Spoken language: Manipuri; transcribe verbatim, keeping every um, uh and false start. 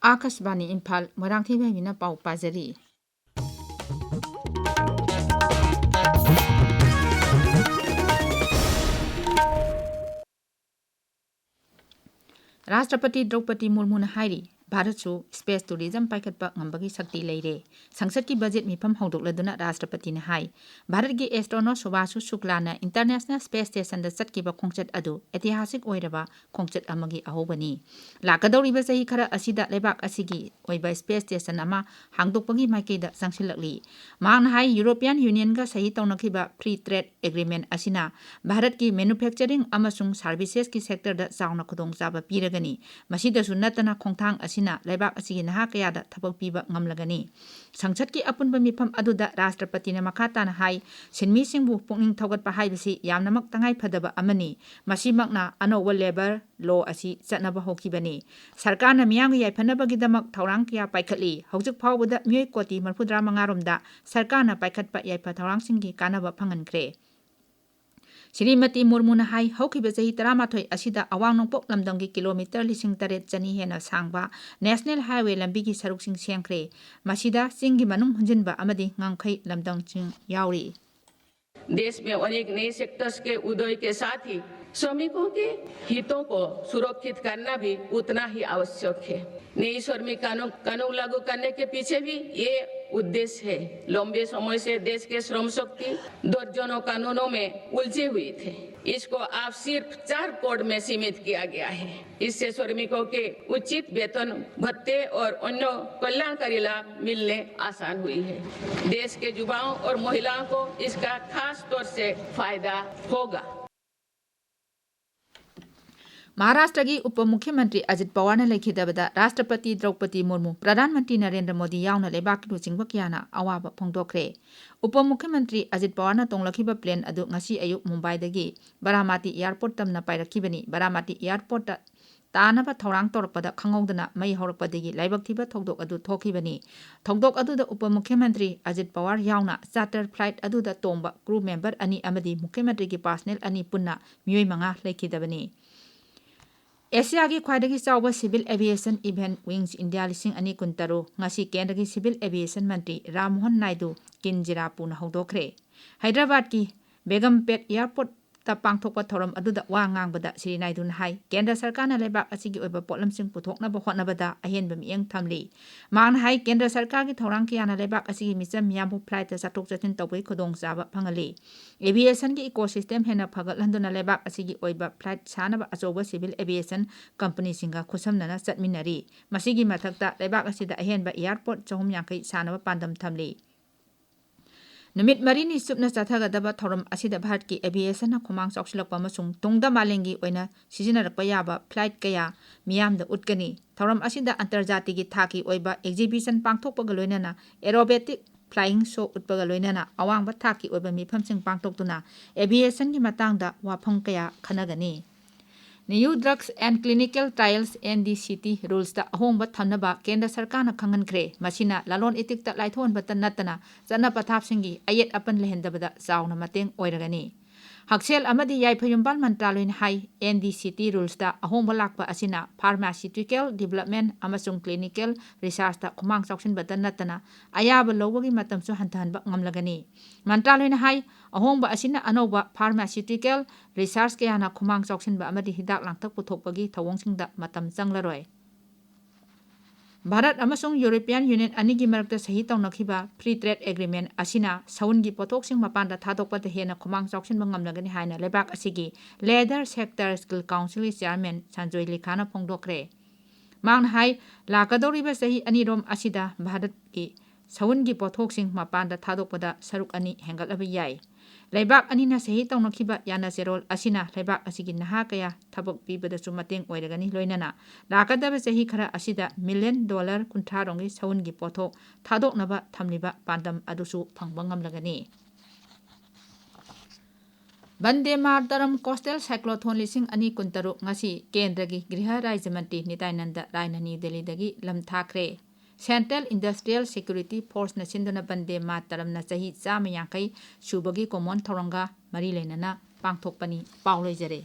ꯑꯥꯀꯥꯁꯕꯥꯅꯤ ꯏꯝꯐꯥꯜ, ꯃꯣꯏꯔꯥꯡꯊꯦꯝ ꯍꯩꯕꯤꯅ ꯄꯥꯎ ꯄꯥꯖꯔꯤ꯫ ꯔꯥꯁꯇ꯭ꯔꯄꯇꯤ ꯗ꯭ꯔꯧꯄꯗꯤ ꯃꯨꯔꯃꯨꯅ ꯍꯥꯏꯔꯤ, ꯚꯥꯔꯠꯁꯨ space tourism ꯄꯥꯏꯈꯠꯄ ꯉꯝꯕꯒꯤ ꯁꯛꯇꯤ ꯂꯩꯔꯦ꯫ ꯁꯪꯁꯠꯀꯤ ꯕꯖꯦꯠ ꯃꯤꯐꯝ ꯍꯧꯗꯣꯛꯂꯗꯨꯅ ꯔꯥꯁꯇ꯭ꯔꯄꯇꯤꯅ ꯍꯥꯏ, ꯚꯥꯔꯠꯀꯤ astronaut ꯁꯨꯚꯥꯁꯨ ꯁꯨꯛꯂꯥꯅ International Space Stationꯗ ꯆꯠꯈꯤꯕ ꯈꯣꯡꯆꯠ ꯑꯗꯨ ꯏꯇꯤꯍꯥꯁꯤꯛ ꯑꯣꯏꯔꯕ ꯈꯣꯡꯆꯠ ꯑꯃꯒꯤ ꯑꯍꯧꯕꯅꯤ꯫ ꯂꯥꯛꯀꯗꯧꯔꯤꯕ ꯆꯍꯤ ꯈꯔ ꯑꯁꯤꯗ ꯂꯩꯕꯥꯛ ꯑꯁꯤꯒꯤ ꯑꯣꯏꯕ space station ꯑꯃ ꯍꯥꯡꯗꯣꯛꯄꯒꯤ ꯃꯥꯏꯀꯩꯗ ꯆꯪꯁꯤꯜꯂꯛꯂꯤ꯫ ꯃꯍꯥꯛꯅ ꯍꯥꯏ, European Unionꯒ ꯁꯍꯤ ꯇꯧꯅꯈꯤꯕ Free Trade Agreement ꯑꯁꯤꯅ ꯚꯥꯔꯠꯀꯤ manufacturing ꯑꯃꯁꯨꯡ servicesꯀꯤ sectorꯗ ꯆꯥꯎꯅ ꯈꯨꯗꯣꯡꯆꯥꯕ ꯄꯤꯔꯒꯅꯤ꯫ ꯃꯁꯤꯗꯁꯨ ꯅꯠꯇꯅ ꯈꯣꯡꯊꯥꯡ ꯑꯁꯤꯅ ꯂꯩꯕꯥꯛ ꯑꯁꯤꯒꯤ ꯅꯍꯥ ꯀꯌꯥꯗ ꯊꯕꯛ ꯄꯤꯕ ꯉꯝꯂꯒꯅꯤ꯫ ꯁꯪꯁꯠꯀꯤ ꯑꯄꯨꯟꯕ ꯃꯤꯐꯝ ꯑꯗꯨꯗ ꯔꯥꯁꯇ꯭ꯔꯄꯇꯤꯅ ꯃꯈꯥ ꯇꯥꯅ ꯍꯥꯏ, ꯁꯤꯟꯃꯤꯁꯤꯡꯕꯨ ꯄꯨꯛꯅꯤꯡ ꯊꯧꯒꯠꯄ ꯍꯥꯏꯕꯁꯤ ꯌꯥꯝꯅꯃꯛ ꯇꯉꯥꯏ ꯐꯗꯕ ꯑꯃꯅꯤ꯫ ꯃꯁꯤꯃꯛꯅ ꯑꯅꯧꯕ labour law ꯑꯁꯤ ꯆꯠꯅꯕ ꯍꯧꯈꯤꯕꯅꯤ꯫ ꯁꯔꯀꯥꯔꯅ ꯃꯤꯌꯥꯝꯒꯤ ꯌꯥꯏꯐꯅꯕꯒꯤꯗꯃꯛ ꯊꯧꯔꯥꯡ ꯀꯌꯥ ꯄꯥꯏꯈꯠꯂꯤ꯫ ꯍꯧꯖꯤꯛ ꯐꯥꯎꯕꯗ ꯃꯤꯑꯣꯏ ꯀꯣꯇꯤ ꯃꯔꯤꯐꯨꯇꯔꯥ ꯃꯉꯥ ꯔꯣꯝꯗ ꯁꯔꯀꯥꯔꯅ ꯄꯥꯏꯈꯠꯄ ꯌꯥꯏꯐ ꯊꯧꯔꯥꯡꯁꯤꯡꯒꯤ ꯀꯥꯟꯅꯕ ꯐꯪꯍꯟꯈ꯭ꯔꯦ꯫ ꯁ꯭ꯔꯤꯃꯇꯤ ꯃꯨꯔꯃꯨꯅ ꯍꯥꯏ, ꯍꯧꯈꯤꯕ ꯆꯍꯤ ꯇꯔꯥꯃꯥꯊꯣꯏ ꯑꯁꯤꯗ ꯑꯋꯥꯡ ꯅꯣꯡꯄꯣꯛ ꯂꯝꯗꯝꯒꯤ kilometre ꯂꯤꯁꯤꯡ ꯇꯔꯦꯠ ꯆꯅꯤ ꯍꯦꯟꯅ ꯁꯥꯡꯕ National Highway ꯂꯝꯕꯤꯒꯤ ꯁꯔꯨꯛꯁꯤꯡ ꯁꯦꯝꯈ꯭ꯔꯦ꯫ ꯃꯁꯤꯗ ꯆꯤꯡꯒꯤ ꯃꯅꯨꯡ ꯍꯨꯟꯖꯤꯟꯕ ꯑꯃꯗꯤ ꯉꯝꯈꯩ ꯂꯝꯗꯝꯁꯤꯡ ꯌꯥꯎꯔꯤ꯫ देश में अनेक नए सेक्टर्स के उदय के साथ ही श्रमिकों के हितों को सुरक्षित करना भी उतना ही आवश्यक है। नई श्रमिक कानून कानून लागू करने के पीछे भी ये उद्देश्य है। लंबे समय से देश के श्रम शक्ति दर्जनों कानूनों में उलझी हुई थी। इसको आप सिर्फ चार कोड में सीमित किया गया है। इससे श्रमिकों के उचित वेतन, भत्ते और अन्य कल्याणकारी लाभ मिलने आसान हुई है। देश के युवाओं और महिलाओं को इसका खास तौर से फायदा होगा। ꯃꯍꯥꯔꯥꯁꯇ꯭ꯔꯒꯤ ꯎꯄ ꯃꯨꯈ꯭ꯌꯃꯟꯇ꯭ꯔꯤ ꯑꯖꯤꯠ ꯄꯋꯥꯔꯅ ꯂꯩꯈꯤꯗꯕꯗ ꯔꯥꯁꯇ꯭ꯔꯄꯇꯤ ꯗ꯭ꯔꯧꯄꯗꯤ ꯃꯨꯔꯃꯨ, ꯄ꯭ꯔꯙꯥꯟ ꯃꯟꯇ꯭ꯔꯤ ꯅꯔꯦꯟꯗ꯭ꯔ ꯃꯣꯗꯤ ꯌꯥꯎꯅ ꯂꯩꯕꯥꯛꯀꯤ ꯂꯨꯆꯤꯡꯕ ꯀꯌꯥꯅ ꯑꯋꯥꯕ ꯐꯣꯡꯗꯣꯛꯈ꯭ꯔꯦ꯫ ꯎꯄ ꯃꯨꯈ꯭ꯌꯃꯟꯇ꯭ꯔꯤ ꯑꯖꯤꯠ ꯄꯋꯥꯔꯅ ꯇꯣꯡꯂꯛꯈꯤꯕ plane ꯑꯗꯨ ꯉꯁꯤ ꯑꯌꯨꯛ ꯃꯨꯝꯕꯥꯏꯗꯒꯤ ꯕꯔꯥꯃꯇꯤ airport ꯇꯝꯅ ꯄꯥꯏꯔꯛꯈꯤꯕꯅꯤ꯫ ꯕꯔꯥꯃꯇꯤ airportꯇ ꯇꯥꯅꯕ ꯊꯧꯔꯥꯡ ꯇꯧꯔꯛꯄꯗ ꯈꯪꯍꯧꯗꯅ ꯃꯩ ꯍꯧꯔꯛꯄꯗꯒꯤ ꯂꯥꯏꯕꯛ ꯊꯤꯕ ꯊꯧꯗꯣꯛ ꯑꯗꯨ ꯊꯣꯛꯈꯤꯕꯅꯤ꯫ ꯊꯧꯗꯣꯛ ꯑꯗꯨꯗ ꯎꯄ ꯃꯨꯈ꯭ꯌꯃꯟꯇ꯭ꯔꯤ ꯑꯖꯤꯠ ꯄꯋꯥꯔ ꯌꯥꯎꯅ charter flight ꯑꯗꯨꯗ ꯇꯣꯡꯕ crew member ꯑꯅꯤ ꯑꯃꯗꯤ ꯃꯨꯈ꯭ꯌꯃꯟꯇ꯭ꯔꯤꯒꯤ personnel ꯑꯅꯤ ꯄꯨꯟꯅ ꯃꯤꯑꯣꯏ ꯃꯉꯥ ꯂꯩꯈꯤꯗꯕꯅꯤ꯫ ꯑꯦꯁꯤꯌꯥꯒꯤ ꯈ꯭ꯋꯥꯏꯗꯒꯤ ꯆꯥꯎꯕ civil aviation event Wings India ꯂꯤꯁꯤꯡ ꯑꯅꯤ ꯀꯨꯟꯇꯔꯨꯛ ꯉꯁꯤ ꯀꯦꯟꯗ꯭ꯔꯒꯤ civil aviation ꯃꯟꯇ꯭ꯔꯤ ꯔꯥꯝꯃꯣꯍꯟ ꯅꯥꯏꯗꯨ ꯀꯤꯟꯖꯤꯔꯥꯄꯨꯅ ꯍꯧꯗꯣꯛꯈ꯭ꯔꯦ꯫ ꯍꯥꯏꯗ꯭ꯔꯕꯥꯗꯀꯤ ꯕꯦꯒꯝꯄꯦꯠ airport ꯇ ꯄꯥꯡꯊꯣꯛꯄ ꯊꯧꯔꯝ ꯑꯗꯨꯗ ꯋꯥ ꯉꯥꯡꯕꯗ ꯁ꯭ꯔꯤ ꯅꯥꯏꯗꯨꯅ ꯍꯥꯏ, ꯀꯦꯟꯗ꯭ꯔ ꯁꯔꯀꯥꯔꯅ ꯂꯩꯕꯥꯛ ꯑꯁꯤꯒꯤ ꯑꯣꯏꯕ ꯄꯣꯠꯂꯝꯁꯤꯡ ꯄꯨꯊꯣꯛꯅꯕ ꯍꯣꯠꯅꯕꯗ ꯑꯍꯦꯟꯕ ꯃꯤꯠꯌꯦꯡ ꯊꯝꯂꯤ꯫ ꯃꯍꯥꯛꯅ ꯍꯥꯏ, ꯀꯦꯟꯗ꯭ꯔ ꯁꯔꯀꯥꯔꯒꯤ ꯊꯧꯔꯥꯡ ꯀꯌꯥꯅ ꯂꯩꯕꯥꯛ ꯑꯁꯤꯒꯤ ꯃꯤꯆꯝ ꯃꯤꯌꯥꯝꯕꯨ flight ꯇ ꯆꯠꯊꯣꯛ ꯆꯠꯁꯤꯟ ꯇꯧꯕꯒꯤ ꯈꯨꯗꯣꯡꯆꯥꯕ ꯐꯪꯍꯜꯂꯤ꯫ Aviation ꯒꯤ ecosystem ꯍꯦꯟꯅ ꯐꯒꯠꯍꯟꯗꯨꯅ ꯂꯩꯕꯥꯛ ꯑꯁꯤꯒꯤ ꯑꯣꯏꯕ flight ꯁꯥꯅꯕ ꯑꯆꯧꯕ civil aviation company ꯁꯤꯡꯒ ꯈꯨꯠꯁꯝꯅꯅ ꯆꯠꯃꯤꯟꯅꯔꯤ꯫ ꯃꯁꯤꯒꯤ ꯃꯊꯛꯇ ꯂꯩꯕꯥꯛ ꯑꯁꯤꯗ ꯑꯍꯦꯟꯕ airport ꯆꯍꯨꯝ ꯌꯥꯡꯈꯩ ꯁꯥꯅꯕ ꯄꯥꯟꯗꯝ ꯊꯝꯂꯤ꯫ ꯅꯨꯃꯤꯠ ꯃꯔꯤꯅꯤ ꯆꯨꯞꯅ ꯆꯠꯊꯒꯗꯕ ꯊꯧꯔꯝ ꯑꯁꯤꯗ ꯚꯥꯔꯠꯀꯤ aviation ꯅ ꯈꯨꯃꯥꯡ ꯆꯥꯎꯁꯤꯜꯂꯛꯄ ꯑꯃꯁꯨꯡ ꯇꯨꯡꯗ ꯃꯥꯂꯦꯝꯒꯤ ꯑꯣꯏꯅ ꯁꯤꯖꯤꯟꯅꯔꯛꯄ ꯌꯥꯕ flight ꯀꯌꯥ ꯃꯤꯌꯥꯝꯗ ꯎꯠꯀꯅꯤ꯫ ꯊꯧꯔꯝ ꯑꯁꯤꯗ ꯑꯟꯇꯔꯖꯥꯇꯤꯒꯤ ꯊꯥꯛꯀꯤ ꯑꯣꯏꯕ exhibition ꯄꯥꯡꯊꯣꯛꯄꯒ ꯂꯣꯏꯅꯅ aerobatic flying show ꯎꯠꯄꯒ ꯂꯣꯏꯅꯅ ꯑꯋꯥꯡꯕ ꯊꯥꯛꯀꯤ ꯑꯣꯏꯕ ꯃꯤꯐꯝꯁꯤꯡ ꯄꯥꯡꯊꯣꯛꯇꯨꯅ aviation ꯒꯤ ꯃꯇꯥꯡꯗ ꯋꯥꯐꯝ ꯀꯌꯥ ꯈꯟꯅꯒꯅꯤ꯫ New Drugs and Clinical Trials, NDCT rules ꯇ ꯑꯍꯣꯡꯕ ꯊꯝꯅꯕ ꯀꯦꯟꯗ꯭ꯔ ꯁꯔꯀꯥꯔꯅ ꯈꯪꯍꯟꯈ꯭ꯔꯦ꯫ ꯃꯁꯤꯅ ꯂꯂꯣꯟ ꯏꯇꯤꯛꯇ ꯂꯥꯏꯊꯣꯛꯍꯟꯕꯇ ꯅꯠꯇꯅ ꯆꯠꯅ ꯄꯊꯥꯞꯁꯤꯡꯒꯤ ꯑꯌꯦꯠ ꯑꯄꯟ ꯂꯩꯍꯟꯗꯕꯗ ꯆꯥꯎꯅ ꯃꯇꯦꯡ ꯑꯣꯏꯔꯒꯅꯤ꯫ ꯍꯛꯁꯦꯜ ꯑꯃꯗꯤ ꯌꯥꯏꯐ ꯌꯨꯝꯕꯥꯜ ꯃꯟꯇ꯭ꯔꯥꯂꯣꯏꯅ ꯍꯥꯏ, NDCT rules ꯇ ꯑꯍꯣꯡꯕ ꯂꯥꯛꯄ ꯑꯁꯤꯅ pharmaceutical development ꯑꯃꯁꯨꯡ clinical research ꯇ ꯈꯨꯃꯥꯡ ꯆꯥꯎꯁꯤꯟꯕꯇ ꯅꯠꯇꯅ ꯑꯌꯥꯕ ꯂꯧꯕꯒꯤ ꯃꯇꯝꯁꯨ ꯍꯟꯊꯍꯟꯕ ꯉꯝꯂꯒꯅꯤ꯫ ꯃꯟꯇ꯭ꯔꯥꯂꯣꯏꯅ ꯍꯥꯏ, ꯑꯍꯣꯡꯕ ꯑꯁꯤꯅ ꯑꯅꯧꯕ pharmaceutical research ꯀꯌꯥꯅ ꯈꯨꯃꯥꯡ ꯆꯥꯎꯁꯤꯟꯕ ꯑꯃꯗꯤ ꯍꯤꯗꯥꯛ ꯂꯥꯡꯊꯛ ꯄꯨꯊꯣꯛꯄꯒꯤ ꯊꯧꯑꯣꯡꯁꯤꯡꯗ ꯃꯇꯝ ꯆꯪꯂꯔꯣꯏ꯫ ꯚꯥꯔꯠ ꯑꯃꯁꯨꯡ European Union ꯑꯅꯤꯒꯤ ꯃꯔꯛꯇ ꯁꯍꯤ ꯇꯧꯅꯈꯤꯕ Free Trade Agreement ꯑꯁꯤꯅ ꯁꯎꯟꯒꯤ ꯄꯣꯠꯊꯣꯛꯁꯤꯡ ꯃꯄꯥꯟꯗ ꯊꯥꯗꯣꯛꯄꯗ ꯍꯦꯟꯅ ꯈꯨꯃꯥꯡ ꯆꯥꯎꯁꯤꯟꯕ ꯉꯝꯂꯒꯅꯤ ꯍꯥꯏꯅ ꯂꯩꯕꯥꯛ ꯑꯁꯤꯒꯤ Leather Sector Skill Council ꯒꯤ chairman ꯁꯟꯖꯣꯏ ꯂꯤꯈꯥꯅ ꯐꯣꯡꯗꯣꯛꯈ꯭ꯔꯦ꯫ ꯃꯍꯥꯛꯅ ꯍꯥꯏ, ꯂꯥꯛꯀꯗꯧꯔꯤꯕ ꯆꯍꯤ ꯑꯅꯤꯔꯣꯝ ꯑꯁꯤꯗ ꯚꯥꯔꯠꯀꯤ ꯁꯎꯟꯒꯤ ꯄꯣꯠꯊꯣꯛꯁꯤꯡ ꯃꯄꯥꯟꯗ ꯊꯥꯗꯣꯛꯄꯗ ꯁꯔꯨꯛ ꯑꯅꯤ ꯍꯦꯟꯒꯠꯂꯕ ꯌꯥꯏ꯫ ꯂꯩꯕꯥꯛ ꯑꯅꯤꯅ ꯁꯍꯤ ꯇꯧꯅꯈꯤꯕ ꯌꯥꯅꯆꯦꯔꯣꯜ ꯑꯁꯤꯅ ꯂꯩꯕꯥꯛ ꯑꯁꯤꯒꯤ ꯅꯍꯥ ꯀꯌꯥ ꯊꯕꯛ ꯄꯤꯕꯗꯁꯨ ꯃꯇꯦꯡ ꯑꯣꯏꯔꯒꯅꯤ, ꯂꯣꯏꯅꯅ ꯂꯥꯛꯀꯗꯕ ꯆꯍꯤ ꯈꯔ ꯑꯁꯤꯗ million dollar ꯀꯨꯟꯊ꯭ꯔꯥ ꯔꯣꯝꯒꯤ ꯁꯎꯟꯒꯤ ꯄꯣꯠꯊꯣꯛ ꯊꯥꯗꯣꯛꯅꯕ ꯊꯝꯂꯤꯕ ꯄꯥꯟꯗꯝ ꯑꯗꯨꯁꯨ ꯐꯪꯕ ꯉꯝꯂꯒꯅꯤ꯫ ꯕꯟꯗꯦ ꯃꯥꯇꯔꯝ Coastal Cyclothon ꯂꯤꯁꯤꯡ ꯑꯅꯤ ꯀꯨꯟꯇꯔꯨꯛ ꯉꯁꯤ ꯀꯦꯟꯗ꯭ꯔꯒꯤ ꯒ꯭ꯔꯤꯍ ꯔꯥꯖ꯭ꯌ ꯃꯟꯇ꯭ꯔꯤ ꯅꯤꯇꯥꯏꯅꯟꯗ ꯔꯥꯏꯅ ꯅ꯭ꯌꯨ ꯗꯦꯜꯂꯤꯗꯒꯤ ꯂꯝ ꯊꯥꯈ꯭ꯔꯦ꯫ Central Industrial Security Force ꯅ ꯁꯤꯟꯗꯨꯅ ꯕꯟꯗꯦ ꯃꯥꯇꯔꯝꯅ ꯆꯍꯤ ꯆꯥꯝꯃ ꯌꯥꯡꯈꯩ ꯁꯨꯕꯒꯤ ꯀꯨꯃꯣꯟ ꯊꯧꯔꯝꯒ ꯃꯔꯤ ꯂꯩꯅꯅ ꯄꯥꯡꯊꯣꯛꯄꯅꯤ꯫ ꯄꯥꯎ ꯂꯣꯏꯖꯔꯦ꯫